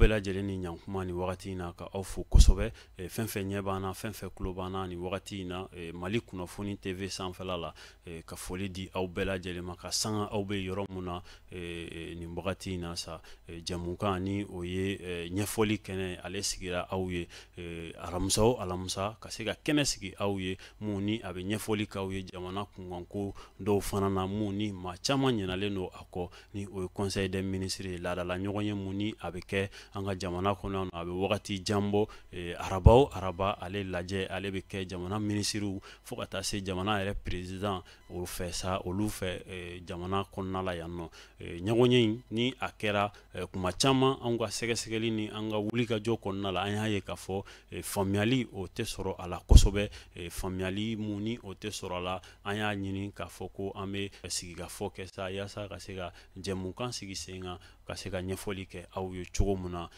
Aw bɛɛ lajɛlen ni ɲankuma ni wagati in na, ka aw fo kosɛbɛ. Fɛn fɛn ɲɛ b'an na, fɛn fɛn tulo b'an na ni wagati in na Mali Kunnafoni TV sanfɛla la, ka foli di aw bɛɛ lajɛlen ma ka sanga aw bɛ yɔrɔ mun na nin wagati in na sa. Jɛmukan ni o ye ɲɛfɔli kɛnɛ, ale sigira aw ye alamisa o alamisa, ka se ka kɛnɛ sigi aw ye mun ni a bɛ ɲɛfɔli k'aw ye jamana kunkanko dɔw fana na, mun ni maa caman ɲinalen don a kɔ, ni o ye Conseil des ministres ye, laadala ɲɔgɔn ye mun ni a bɛ kɛ an ka jamana kɔnɔ. A bɛ wagati jan bɔ, araba o araba ale lajɛ ale bɛ kɛ jamana minisiriw fo ka taa se jamana yɛrɛ président o fɛ sa, olu fɛ jamana kɔnɔna la yan nɔ. Ɲɔgɔn ye in ni a kɛra kuma caman, an ka sɛgɛsɛgɛli ni an ka wulikajɔ kɔnɔna la, an y'a ye k'a fɔ faamuyali o tɛ sɔrɔ a la kosɛbɛ. Faamuyali mun ni o tɛ sɔrɔ a la, an y'a ɲini k'a fɔ ko an bɛ sigikafɔ kɛ sa, yaasa ka se ka jɛmukan sigi sen kan, ka se ka ɲɛfɔli kɛ aw ye cogo min na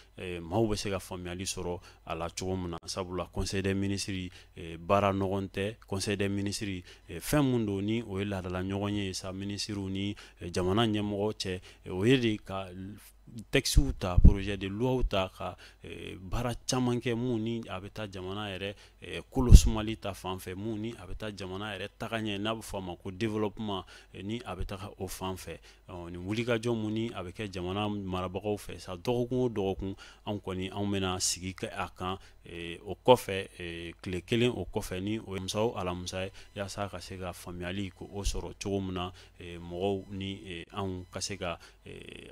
maaw bɛ se ka faamuyali sɔrɔ a la cogo min na. Sabula Conseil des ministres baara ɲɔgɔn tɛ. Conseil des ministres fɛn mun don ni o ye laadala ɲɔgɔn ye sa, minisiriw ni jamana ɲɛmɔgɔ cɛ, o ye de ka textes ta, projet de loi ta, ka baara caman kɛ mun ni a bɛ taa jamana yɛrɛ kolo sumali ta fan fɛ, mun ni a bɛ taa jamana yɛrɛ taga ɲɛ, n'a bɛ fɔ a ma ko développement, ni a bɛ taga o fan fɛ. Nin wulikajɔ mun ni a bɛ kɛ jamana marabagaw fɛ sa dɔgɔkun o dɔgɔkun, anw kɔni anw bɛna sigi kɛ a kan o kɔfɛ, tile kelen o kɔfɛ, ni o ye alamisa o alamisa ye, yaasa ka se ka faamuyali ko o sɔrɔ cogo min na mɔgɔw ni anw ka se ka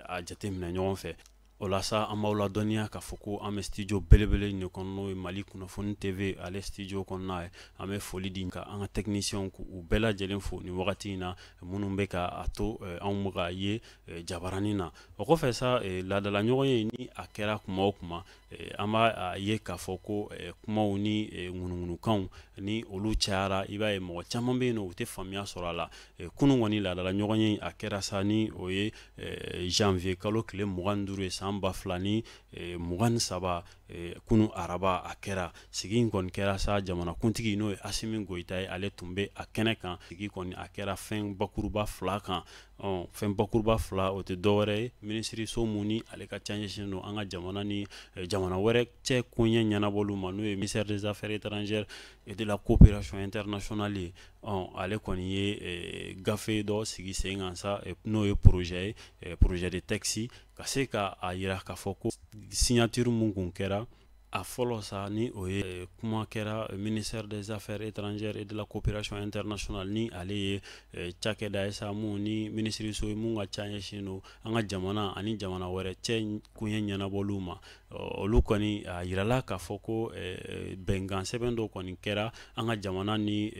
a jateminɛ ɲɔgɔn fɛ. O la sa, an b'aw ladɔnniya k'a fɔ ko an bɛ studio belebele in de kɔnɔ, n'o ye Mali Kunnafoni TV ale studio kɔnɔna ye. An bɛ foli di ka an ka techniciens k'u bɛɛ lajɛlen fo nin wagati in na, minnu bɛ ka a to anw bɛ ka ye jabaranin na. O kɔfɛ sa, laadala ɲɔgɔn ye ni a kɛra kuma o kuma, an b'a ye k'a fɔ ko kumaw ni ŋunuŋunukanw ni olu cayara, i b'a ye mɔgɔ caman bɛ yen nɔ, u tɛ faamuya sɔrɔ a la. Kunun kɔni laadala ɲɔgɔn ye a kɛra sa, ni o ye janvier kalo tile 25 ye san 2023, kunun araba a kɛra. Sigi in kɔni kɛra sa, jamanakuntigi n'o ye Asimi Goyita ye, ale tun bɛ a kɛnɛ kan. Sigi kɔni a kɛra fɛn bakuruba fila kan. Fɛn bakuruba fila o tɛ dɔwɛrɛ ye, minisiriso mun ni ale ka ca ɲɛsinnen don an ka jamana ni jamana wɛrɛ cɛ koɲɛ ɲɛnabɔliw ma, n'o ye ministère des Affaires étrangères et de la coopération internationale ye. Ale kɔni ye gafe dɔ sigi sen kan sa, n'o ye projet ye, projet de texte, ka se ka a yira k'a fɔ ko signature mun kun kɛra a fɔlɔ sa, ni o ye kuma kɛra ministère des Affaires étrangères et de la coopération internationale, ni ale ye cakɛda ye sa, mun ni minisiriso ye mun ka ca ɲɛsin don an ka jamana ani jamana wɛrɛ cɛ koɲɛ ɲɛnabɔliw ma. Olu kɔni a yirala k'a fɔ ko bɛnkan sɛbɛn dɔ kɔni kɛra an ka jamana ni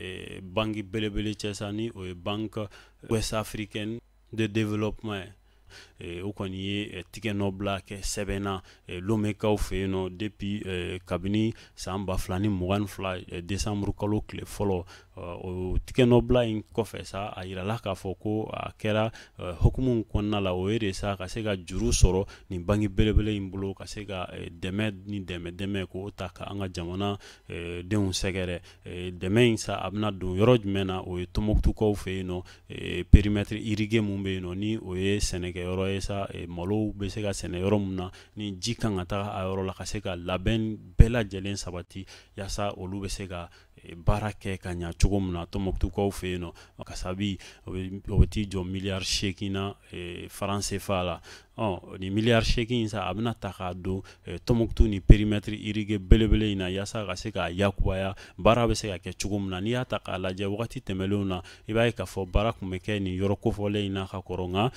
banque belebele cɛ sa, ni o ye Banque Ouest Africaine de Développement ye. O kɔni ye tigɛnɔbila kɛ sɛbɛn na Lomekaw fɛ yen nɔ depuis, kabini san 2022 décembre kalo tile fɔlɔ. O tigɛnɔbila in kɔfɛ sa, a yirala k'a fɔ ko a kɛra hukumu kɔnɔna la, o ye de sa ka se ka juru sɔrɔ nin banque belebele in bolo, ka se ka dɛmɛ ni dɛmɛ dɛmɛ k'o ta ka an ka jamana denw sɛgɛrɛ. Dɛmɛ in sa, a bɛna don yɔrɔ jumɛn na? O ye Tɔnbukutukaw fɛ yen nɔ, périmètre irrigué mun bɛ yen nɔ, ni o ye sɛnɛkɛyɔrɔ ye sa, malow bɛ se ka sɛnɛ yɔrɔ mun na, ni ji kan ka taga a yɔrɔ la, ka se ka labɛn bɛɛ lajɛlen sabati yaasa olu bɛ se ka baara kɛ ka ɲa cogo min na Tɔnbukutukaw fɛ yen nɔ. Kasabi o bɛ t'i jɔ miliyari 8 na franc CFA la. Nin miliyari 8 in sa, a bɛna ta k'a don Tɔnbukutu ni périmètre irrigué belebele in na, yaasa ka se k'a yakubaya, baara bɛ se ka kɛ cogo min na. N'i y'a ta k'a lajɛ wagati tɛmɛnlenw na, i b'a ye k'a fɔ baara tun bɛ kɛ nin yɔrɔ kofɔlen in na ka kɔrɔ, nka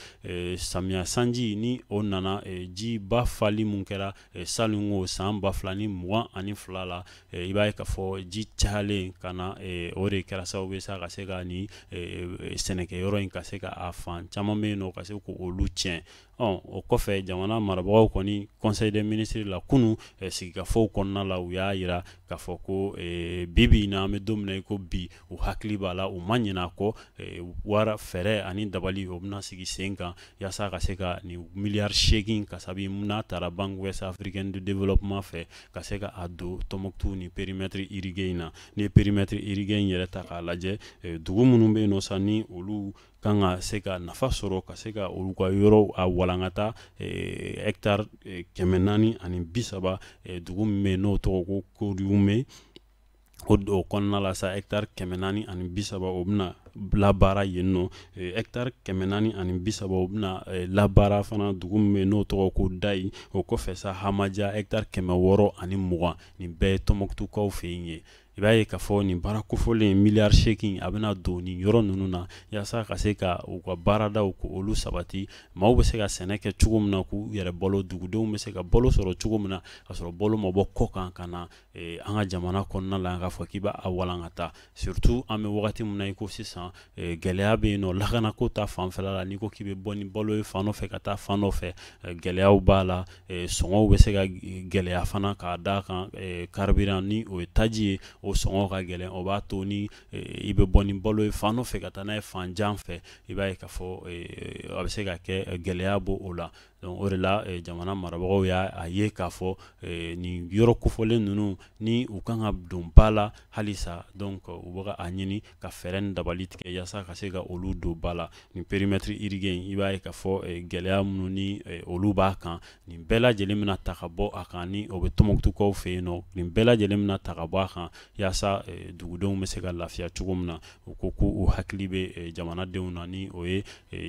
samiya sanji ni o nana, jiba fali mun kɛra salon san 2022 la, i b'a ye k'a fɔ ji cayalen ka na, o de kɛra sababu ye sa ka se ka nin sɛnɛkɛyɔrɔ in, ka se ka a fan caman bɛ yen nɔ, ka se k'olu tiɲɛ. O kɔfɛ, jamana marabagaw kɔni, Conseil des ministres la kunun, sigikafɔw kɔnɔna la, u y'a yira k'a fɔ ko bi bi in na, an bɛ don min na i ko bi, u hakili b'a la, u ma ɲinɛ a kɔ, wara fɛɛrɛ ani dabali o bɛna sigi sen kan yaasa ka se ka nin miliyari 8 kasabi n'a taara Banque Ouest Africaine de Développement fɛ, ka se ka a don Tɔnbukutu ni périmètre irrigué in na. Ni N'i ye périmètre irrigué in yɛrɛ ta k'a lajɛ, dugu minnu bɛ yen nɔ sa, ni olu kan ka se ka nafa sɔrɔ ka se ka olu ka yɔrɔw a walankata, hectare 430, dugu min bɛ yen n'o tɔgɔ ko Kodiyume, o kɔnɔna la sa, hectare 430, o bɛna labaara yen nɔ. Hectare 430, o bɛna labaara fana dugu min bɛ yen n'o tɔgɔ ko Dayi. O kɔfɛ sa, Hamaja, hectare 620. Nin bɛɛ ye Tɔnbɔkutukaw fɛ yen ye. I b'a ye k'a fɔ nin baara kofɔlen miliyari 8, a bɛna don nin yɔrɔ ninnu na yaasa ka se ka u ka baaradaw ko olu sabati, maaw bɛ se ka sɛnɛ kɛ cogo min na k'u yɛrɛ balo, dugudenw bɛ se ka balo sɔrɔ cogo min na ka sɔrɔ balo ma bɔ kɔ kan ka na an ka jamana kɔnɔna la, k'a fɔ k'i b'a walankata. Surtout an bɛ wagati min na i ko sisan, gɛlɛya bɛ yen nɔ lakanako ta fanfɛla la. N'i ko k'i bɛ bɔ ni balo ye fan dɔ fɛ ka taa fan dɔ fɛ, gɛlɛyaw b'a la. Sɔngɔw bɛ se ka gɛlɛya fana k'a d'a kan carburant, ni o ye taji ye, o sɔngɔ ka gɛlɛn. O b'a to ni i bɛ bɔ ni balo ye fan dɔ fɛ ka taa n'a ye fan jan fɛ, i b'a ye k'a fɔ a bɛ se ka kɛ gɛlɛya b'o o la. Donc o de la, jamana marabagaw y'a ye k'a fɔ nin yɔrɔ kofɔlen ninnu, ni u kan ka don ba la halisa. Donc u bɛ ka a ɲini ka fɛɛrɛ ni dabali tigɛ yaasa ka se ka olu don ba la. Nin périmètre irrigué in, i b'a ye k'a fɔ gɛlɛya minnu ni olu b'a kan, nin bɛɛ lajɛlen bɛna ta ka bɔ a kan, ni o bɛ Tɔnbɔkutukaw fɛ yen nɔ. Nin bɛɛ lajɛlen bɛna ta ka bɔ a kan yaasa dugudenw bɛ se ka lafiya cogo min na. U ko k'u hakili bɛ jamanadenw na, ni o ye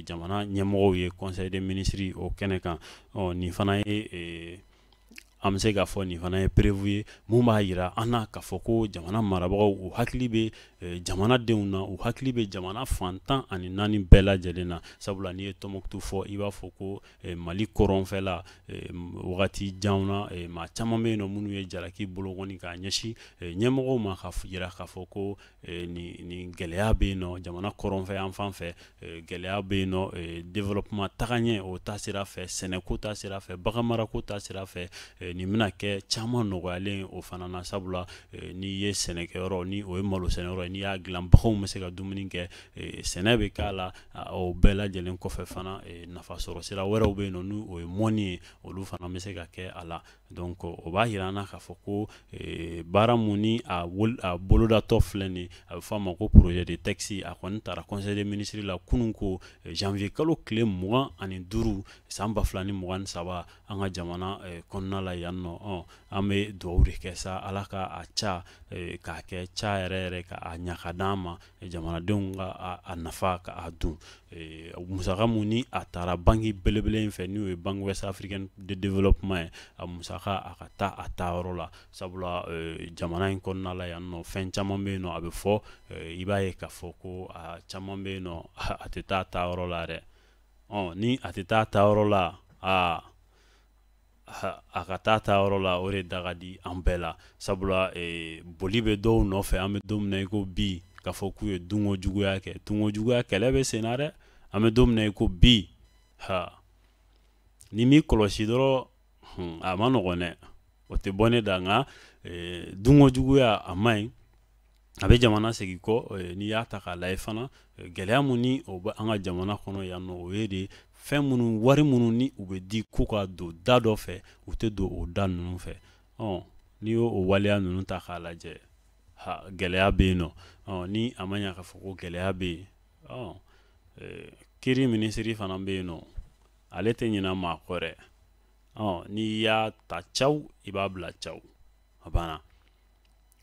jamana ɲɛmɔgɔw ye conseil des ministres o kɛnɛ kan. Ɔ nin fana ye, an bɛ se k'a fɔ nin fana ye preuve ye mun b'a jira an na k'a fɔ ko jamana marabagaw, u hakili bɛ jamanadenw na, u hakili bɛ jamana fan 14 bɛɛ lajɛlen na. Sabula n'i ye Tɔnbɔkutu fɔ, i b'a fɔ ko Mali kɔrɔnfɛla. Wagati janw na, maa caman bɛ yen nɔ minnu ye jalaki bolokɔni k'a ɲɛsin ɲɛmɔgɔw ma, ka jira k'a fɔ ko nin gɛlɛya bɛ yen nɔ jamana kɔrɔnfɛ yan fan fɛ. Gɛlɛya bɛ yen nɔ développement tagaɲɛ o ta sira fɛ, sɛnɛko ta sira fɛ, baganmarako ta sira fɛ. Nin bɛna kɛ caman nɔgɔyalen o fana na, sabula n'i ye sɛnɛkɛyɔrɔ, ni o ye malo sɛnɛyɔrɔ ye, n'i y'a dilan, baganw bɛ se ka dumuni kɛ, sɛnɛ bɛ k'a la. O bɛɛ lajɛlen kɔfɛ fana, nafa sɔrɔ sira wɛrɛw bɛ yen nɔ, n'o o ye mɔni ye, olu fana bɛ se ka kɛ a la. Donc o b'a jira an na k'a fɔ ko baara mun ni a bolodatɔ filɛ nin ye, a bɛ fɔ a ma ko projet de texte, a kɔni taara conseil des ministres la kunun ko janvier kalo tile 25 san 2023 an ka jamana kɔnɔna la yan nɔ. An bɛ dugawu de kɛ sa, Ala ka a ca k'a kɛ ca yɛrɛ yɛrɛ, k'a ɲa ka d'an ma, jamanadenw ka a nafa ka a dun. Musaka mun ni a taara banque belebele in fɛ, n'o ye Banque Ouest Africaine de Développement ye, a musaka a ka taa a taayɔrɔ la. Sabula jamana in kɔnɔna la yan nɔ, fɛn caman bɛ yen nɔ a bɛ fɔ, i b'a ye k'a fɔ ko a caman bɛ yen nɔ, a tɛ taa a taayɔrɔ la dɛ. Ɔ ni a tɛ taa a taayɔrɔ la, aa a ka taa taayɔrɔ la, o de da ka di an bɛɛ la. Sabula boli bɛ dɔw nɔfɛ, an bɛ don min na i ko bi, k'a fɔ k'u ye dunko juguya kɛ. Dunko juguya kɛlɛ bɛ sen na dɛ. An bɛ don min na i ko bi, ha ni m'i kɔlɔsi dɔrɔn, a ma nɔgɔn dɛ. O tɛ bɔ ne da, nka dunko juguya a man ɲi, a bɛ jamana segin kɔ. N'i y'a ta k'a lajɛ fana, gɛlɛya mun ni o bɛ an ka jamana kɔnɔ yan nɔ, o ye de fɛn minnu, wari minnu ni u bɛ di ko ka don da dɔ fɛ, u tɛ don o da ninnu fɛ. Ɔ n'i y'o o waleya ninnu ta k'a lajɛ, ha gɛlɛya bɛ yen nɔ. Ɔ ni a ma ɲɛ k'a fɔ ko gɛlɛya bɛ yen, ɔ kiiri minisiri fana bɛ yen nɔ, ale tɛ ɲinɛ maa kɔ dɛ. Ɔ n'i y'a ta caw, i b'a bila caw, a banna,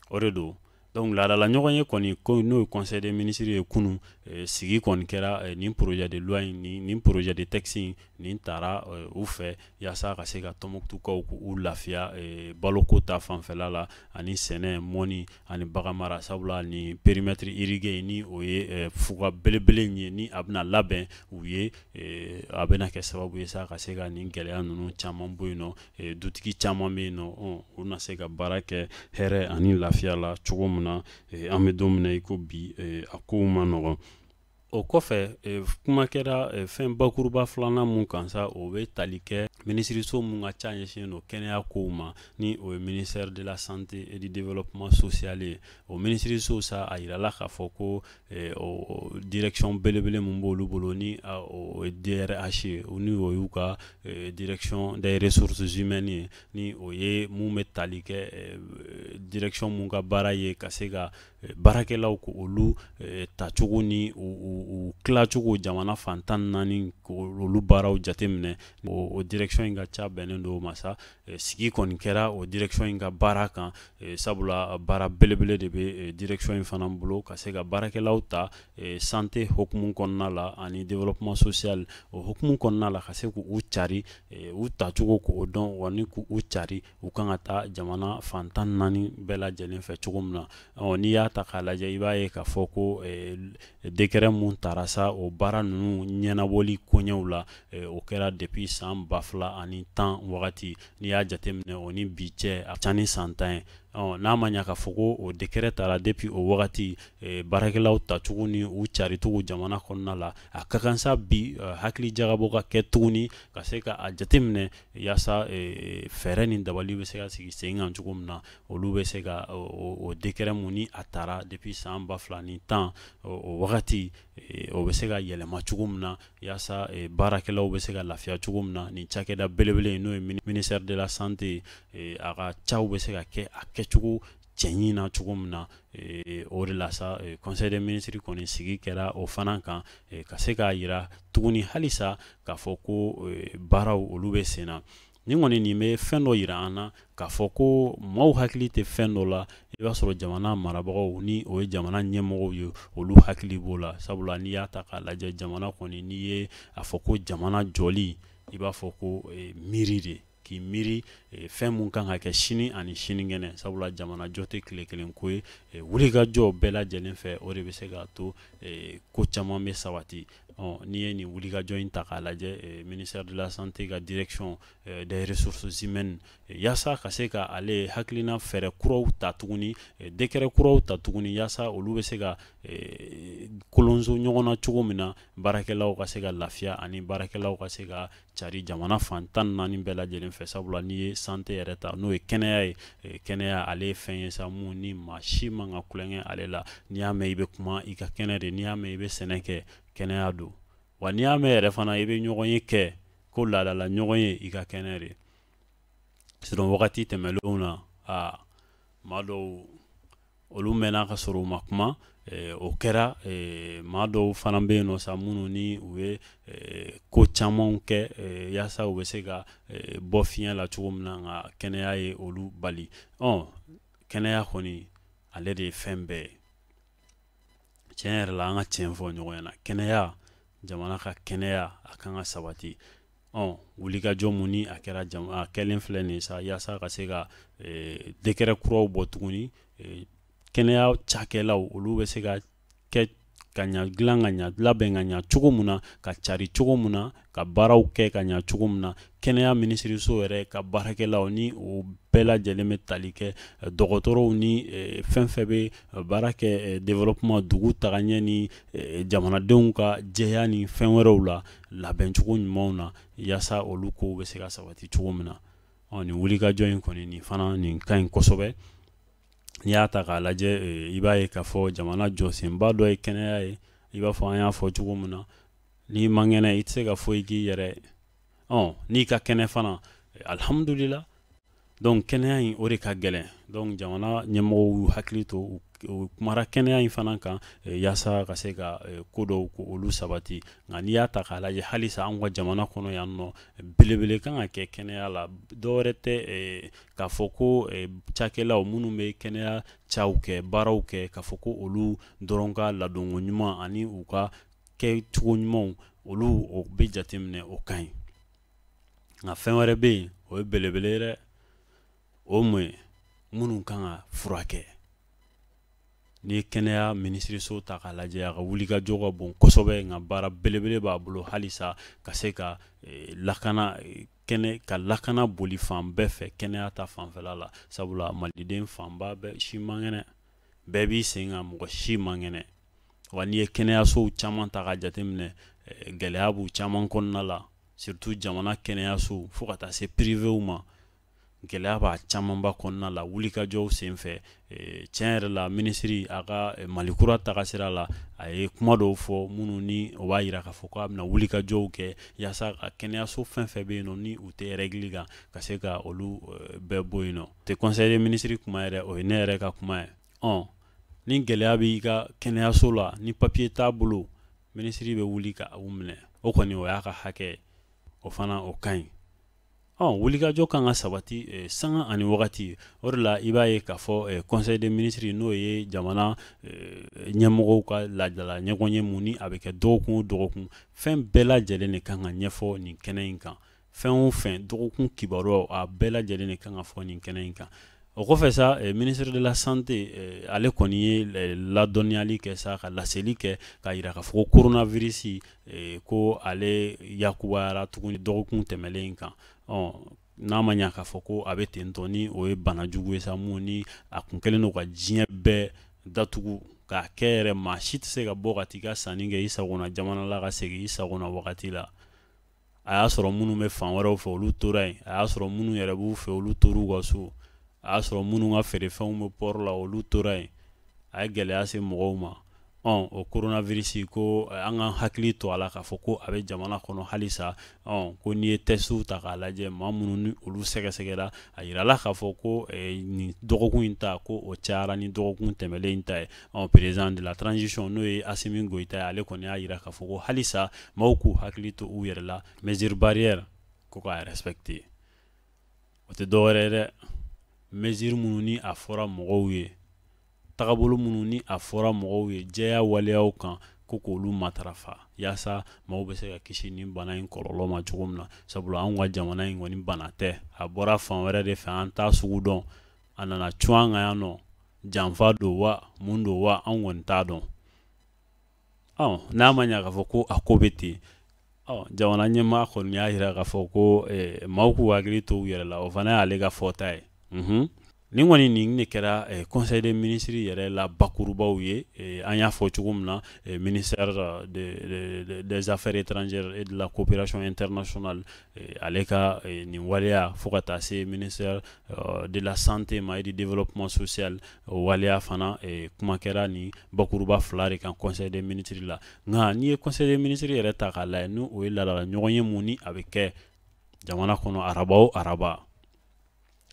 o de don. Donc laadala ɲɔgɔn ye kɔni ko n'o ye conseil des ministres ye kunun, sigi kɔni kɛra nin projet de loi in, nin projet de texte in, nin taara u fɛ yaasa ka se ka Tɔnbɔkutukaw k'u lafiya baloko ta fanfɛla la, ani sɛnɛ, mɔni ani baganmara. Sabula nin périmètre irrigué, ni o ye fuga belebele in ye, ni a bɛna labɛn u ye, a bɛna kɛ sababu ye sa ka se ka nin gɛlɛya ninnu caman bɔ yen nɔ. Dutigi caman bɛ yen nɔ, u na se ka baara kɛ hɛrɛ ani lafiya la cogo min na. An bɛ don min na i ko bi, a kow ma nɔgɔn. O kɔfɛ, kuma kɛra fɛn bakuruba filanan mun kan sa, o bɛ tali kɛ minisiriso mun ka ca ɲɛsinnen don kɛnɛya kow ma, ni o ye ministère de la Santé et du Développement social ye. O minisiriso sa, a yirala k'a fɔ ko o direction belebele mun b'olu bolo, ni o ye DRH ye, ni o y'u ka direction des ressources humaines ye, ni o ye mun bɛ tali kɛ direction mun ka baara ye ka se ka baarakɛlaw ko olu tacogo ni u tilacogo jamana fan 14 olu baaraw jateminɛ. O direction in ka ca bɛnnen don o ma sa. Sigi kɔni kɛra o direction in ka baara kan, sabula baara belebele de bɛ direction in fana bolo ka se ka baarakɛlaw ta santé hukumu kɔnɔna la ani développement social o hukumu kɔnɔna la, ka se k'u cari, u tacogo k'o dɔn, wa ni k'u cari u kan ka taa jamana fan 14 bɛɛ lajɛlen fɛ cogo min na. N'i y'a ta k'a lajɛ, i b'a ye k'a fɔ ko décret mun tara sa o baara ninnu ɲɛnabɔli koɲɛw la, o kɛra depuis san 2010 wagati. N'i y'a jateminɛ, o ni bi cɛ a ca ni san 10 ye. N'a ma ɲɛ k'a fɔ ko o décret tara depuis o wagati, baarakɛlaw tacogo ni u caricogo jamana kɔnɔna la, a ka kan sa bi hakili jagabɔ ka kɛ tuguni ka se ka a jateminɛ yaasa fɛɛrɛ ni dabali bɛ se ka sigi sen kan cogo min na, olu bɛ se ka o décret mun ni a tara depuis san 2010 o wagati, o bɛ se ka yɛlɛma cogo min na, yaasa baarakɛlaw bɛ se ka lafiya cogo min na. Nin cakɛda belebele n'o ye ministère de la santé, a ka caw bɛ se ka kɛ a kɛcogo cɛɲi na cogo min na. O de la sa, conseil des ministres kɔni sigi kɛra o fana kan ka se k'a yira tuguni halisa k'a fɔ ko baaraw olu bɛ sen na. Nin kɔni nin bɛ fɛn dɔ yira an na k'a fɔ ko maaw hakili tɛ fɛn dɔ la, i b'a sɔrɔ jamana marabagaw ni o ye jamana ɲɛmɔgɔw ye, olu hakili b'o la. Sabula n'i y'a ta k'a lajɛ, jamana kɔni, n'i ye a fɔ ko jamana jɔli, i b'a fɔ ko miiri de k'i miiri fɛn mun kan ka kɛ sini ani sinikɛnɛ. Sabula jamana jɔ tɛ tile kelen ko ye, wulikajɔ bɛɛ lajɛlen fɛ, o de bɛ se k'a to ko caman bɛ sabati. N'i ye nin wulikajɔ in ta k'a lajɛ, ministère de la santé ka direction des ressources humaines, yaasa ka se ka ale hakilina fɛɛrɛ kuraw ta tuguni, décret kuraw ta tuguni, yaasa olu bɛ se ka kolonso ɲɔgɔn na cogo min na, baarakɛlaw ka se ka lafiya ani baarakɛlaw ka se ka cari jamana fan 14 bɛɛ lajɛlen fɛ. Sabula n'i ye santé yɛrɛ ta, n'o ye kɛnɛya ye, kɛnɛya ale ye fɛn ye sa mun ni maa si man ka tulonkɛ ale la. N'i y'a mɛn i bɛ kuma, i ka kɛnɛ de. N'i y'a mɛn i bɛ sɛnɛ kɛ, kɛnɛya don. Wa n'i y'a mɛn yɛrɛ fana i bɛ ɲɔgɔn ye kɛ ko laadala ɲɔgɔn ye, i ka kɛnɛ de. Sinon wagati tɛmɛnlenw na, aa, maa dɔw olu mɛnna ka sɔrɔ u ma kuma. O kɛra maa dɔw fana bɛ yen nɔ sa minnu ni u ye ko camanw kɛ yaasa u bɛ se ka bɔ fiɲɛ la cogo min na, nka kɛnɛya ye olu bali. Kɛnɛya kɔni ale de ye fɛn bɛɛ ye. Tiɲɛ yɛrɛ la, an ka tiɲɛ fɔ ɲɔgɔn ɲɛna, kɛnɛya, jamana ka kɛnɛya a kan ka sabati. Wulikajɔ mun ni a kɛra a kɛlen filɛ nin ye sa, yaasa ka se ka décret kuraw bɔ tuguni, kɛnɛya cakɛlaw olu bɛ se ka kɛ ka ɲa, dilan ka ɲa, labɛn ka ɲa cogo min na, ka cari cogo min na, ka baaraw kɛ ka ɲa cogo min na. Kɛnɛya minisiriso yɛrɛ ka baarakɛlaw ni o bɛɛ lajɛlen bɛ tali kɛ dɔgɔtɔrɔw ni fɛn fɛn bɛ baara kɛ développement, dugu tagaɲɛ ni jamanadenw ka jɛya ni fɛn wɛrɛw la, labɛncogo ɲumanw na, yaasa olu kow bɛ se ka sabati cogo min na. Nin wulikajɔ in kɔni, nin fana nin ka ɲi kosɛbɛ. N'i y'a ta k'a lajɛ, i b'a ye k'a fɔ jamana jɔsenba dɔ ye kɛnɛya ye. I b'a fɔ an y'a fɔ cogo min na, n'i man kɛnɛ, i tɛ se ka foyi k'i yɛrɛ. N'i ka kɛnɛ fana, alihamudulila. Donc kɛnɛya in, o de ka gɛlɛn. Donc jamana ɲɛmɔgɔw y'u hakili to, u kumara kɛnɛya in fana kan yaasa ka se ka ko dɔw ko olu sabati. Nka n'i y'a ta k'a lajɛ, halisa anw ka jamana kɔnɔ yan nɔ, belebele kan ka kɛ kɛnɛya la. Dɔwɛrɛ tɛ k'a fɔ ko cakɛlaw minnu bɛ kɛnɛya caw kɛ, baaraw kɛ, k'a fɔ ko olu dɔrɔn ka ladonko ɲuman ani u ka kɛcogo ɲumanw, olu o bɛ jateminɛ, o ka ɲi. Nka fɛn wɛrɛ bɛ yen, o ye belebele ye dɛ. O mun ye? Minnu kan ka furakɛ. N'i ye kɛnɛya minisiriso ta k'a lajɛ, a ka wulikajɔ ka bon kosɛbɛ, nka baara belebele b'a bolo halisa ka se ka lakana kɛnɛ, ka lakana boli fan bɛɛ fɛ kɛnɛya ta fanfɛla la. Sabula maliden fanba bɛɛ si man kɛnɛ, bɛɛ b'i sen kan, mɔgɔ si man kɛnɛ. Wa n'i ye kɛnɛyasow caman ta k'a jateminɛ, gɛlɛya b'u caman kɔnɔna la, surtout jamana kɛnɛyasow fo ka taa se privéw ma. Gɛlɛya b'a camanba kɔnɔna la wulikajɔw senfɛ. Tiɲɛ yɛrɛ la, minisiri a ka Mali kura taga sira la, a ye kuma dɔw fɔ minnu ni o b'a jira k'a fɔ k'a bɛna wulikajɔw kɛ yaasa ka kɛnɛyaso fɛn fɛn bɛ yen nɔ ni u tɛ règle kan, ka se ka olu bɛɛ bɔ yen nɔ. Tɛ conseil des ministres kuma yɛrɛ, o ye ne yɛrɛ ka kuma ye. Ɔ ni gɛlɛya b'i ka kɛnɛyaso la, ni papier t'a bolo, minisiri bɛ wuli ka u minɛ. O kɔni, o y'a ka hakɛ, o fana o ka ɲi. Ɔ wulikajɔ kan ka sabati sanga ani wagati. O de la i b'a ye k'a fɔ conseil des ministres, n'o ye jamana ɲɛmɔgɔw ka laadala ɲɔgɔn ye mun ni a bɛ kɛ dɔgɔkun o dɔgɔkun, fɛn bɛɛ lajɛlen de kan ka ɲɛfɔ nin kɛnɛ in kan. Fɛn o fɛn, dɔgɔkun kibaruyaw, a bɛɛ lajɛlen de kan ka fɔ nin kɛnɛ in kan. O kɔfɛ sa, ministre de la santé, ale kɔni ye ladɔnniyali kɛ sa, ka laseli kɛ k'a jira k'a fɔ ko coronavirus, ko ale yakubayara tuguni dɔgɔkun tɛmɛlen in kan. Ɔ n'a ma ɲɛ k'a fɔ ko a bɛ ten tɔ, ni o ye bana jugu ye sa, mun ni a kun kɛlen don ka diɲɛ bɛɛ datugu k'a kɛ yɛrɛ, maa si tɛ se ka bɔ ka t'i ka sanni kɛ i sagona jamana la ka segin i sagona wagati la. A y'a sɔrɔ minnu bɛ fan wɛrɛw fɛ, olu tora yen. A y'a sɔrɔ minnu yɛrɛ b'u fɛ, olu tor'u ka so. A y'a sɔrɔ minnu ka feerefɛnw bɛ port la, olu tora yen. A ye gɛlɛya se mɔgɔw ma. Ɔ o coronavirus, ko an ka hakili to a la k'a fɔ ko a bɛ jamana kɔnɔ halisa. Ɔ ko n'i ye testw ta k'a lajɛ, maa minnu ni olu sɛgɛsɛgɛra, a yirala k'a fɔ ko nin dɔgɔkun in ta, ko o cayara ni dɔgɔkun tɛmɛlen in ta ye. Ɔ président de la transition, n'o ye Assimi Goïta ye, ale kɔni y'a jira k'a fɔ ko halisa maaw k'u hakili to u yɛrɛ la, mesure barrière ko k'a respecter. O tɛ dɔwɛrɛ ye dɛ, mesure minnu ni a fɔra mɔgɔw ye, tagabolo minnu ni a fɔra mɔgɔw ye jɛya waleyaw kan, ko k'olu matarafa yaasa maaw bɛ se ka kisi nin bana in kɔlɔlɔ ma cogo min na. Sabula anw ka jamana in kɔni, bana tɛ, a bɔra fan wɛrɛ de fɛ, an t'a sugu dɔn, a nana cun an kan yan nɔ. Janfa don wa, mun don wa, anw kɔni t'a dɔn. Ɔ n'a ma ɲɛ k'a fɔ ko a ko bɛ ten, ɔ jamana ɲɛmaa kɔni y'a jira k'a fɔ ko maaw k'u hakili to u yɛrɛ la. O fana y'ale ka fɔta ye. Nin kɔni, nin de kɛra conseil des ministres yɛrɛ la bakurubaw ye. An y'a fɔ cogo min na, ministère des affaires étrangères et de la coopération internationale, ale ka nin waleya, fo ka taa se ministère de la santé ma et du développement social, o waleya fana, kuma kɛra nin bakuruba fila de kan conseil des ministres la. Nka n'i ye conseil des ministres yɛrɛ ta k'a lajɛ, n'o o ye laadala ɲɔgɔn ye mun ni a bɛ kɛ jamana kɔnɔ araba o araba,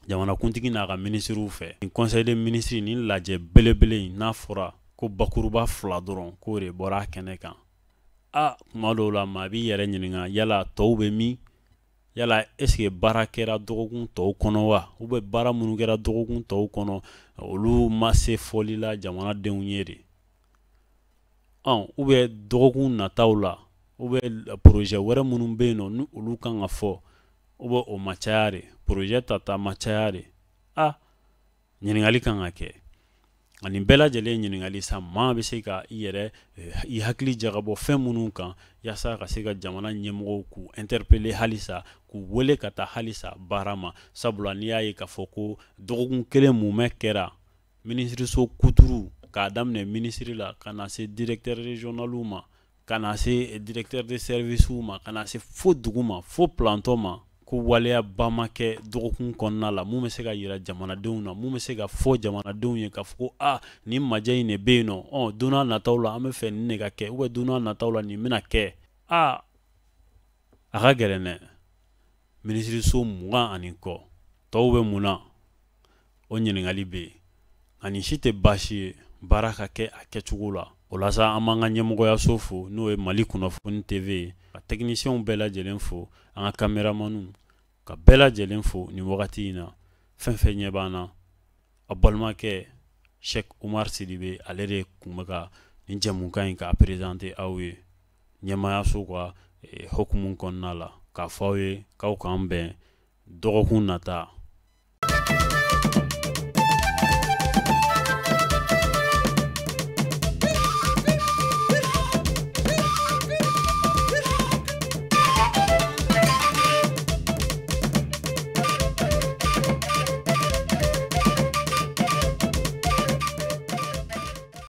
jamanakuntigi n'a ka minisiriw fɛ, nin conseil des ministres, nin lajɛ belebele in, n'a fɔra ko bakuruba fila dɔrɔn k'o de bɔra a kɛnɛ kan, a kuma dɔw la maa b'i yɛrɛ ɲininka: yala tɔw bɛ min? Yala est ce que baara kɛra dɔgɔkun tɔw kɔnɔ wa? Ou bien baara minnu kɛra dɔgɔkun tɔw kɔnɔ, olu ma se fɔli la jamanadenw ye de? Ɔn ou bien dɔgɔkun nataw la, ou bien projet wɛrɛ minnu bɛ yen nɔ ni olu kan ka fɔ, ou bien o ma caya de, projet tata ma caya de? A ɲininkali kan ka kɛ. Ani bɛɛ lajɛlen ɲininkali sa, maa bɛ se ka i yɛrɛ i hakili jagabɔ fɛn minnu kan yaasa ka se ka jamana ɲɛmɔgɔw k'u interpeller halisa, k'u wele ka taa halisa baara ma. Sabula n'i y'a ye k'a fɔ ko dɔgɔkun kelen mumɛ kɛra, minisiriso kuturu, k'a daminɛ minisiri la ka na se directeur régional ma, ka na se directeur de service ma, ka na se fo dugu ma, fo planton ma, ko waleyaba ma kɛ dɔgɔkun kɔnɔna la mun bɛ se ka yira jamanadenw na, mun bɛ se ka fɔ jamanadenw ye k'a fɔ ko aa, nin majɛ in de bɛ yen nɔ, ɔ don n'a nataw la an bɛ fɛ nin de ka kɛ, ou bien don n'a nataw la nin bɛna kɛ. Aa, a ka gɛlɛn dɛ. Minisiriso 20 ani kɔ, tɔw bɛ mun na? O ɲininkali bɛ yen. Nka nin si tɛ baasi ye, baara ka kɛ a kɛcogo la. O la sa, an b'an ka ɲɛmɔgɔyaso fo, n'o ye Mali Kunnafoni TV ye, ka techniciens bɛɛ lajɛlen fo, an ka caméramanw, ka bɛɛ lajɛlen fo nin wagati in na. Fɛn fɛn ɲɛ b'an na, a balimakɛ Cheikh Oumar Sidibe, ale de tun bɛ ka nin jɛmukan in k'a présenter aw ye ɲɛmaayaso ka hukumu kɔnɔna la, k'a fɔ aw ye k'aw k'an bɛn dɔgɔkun nata.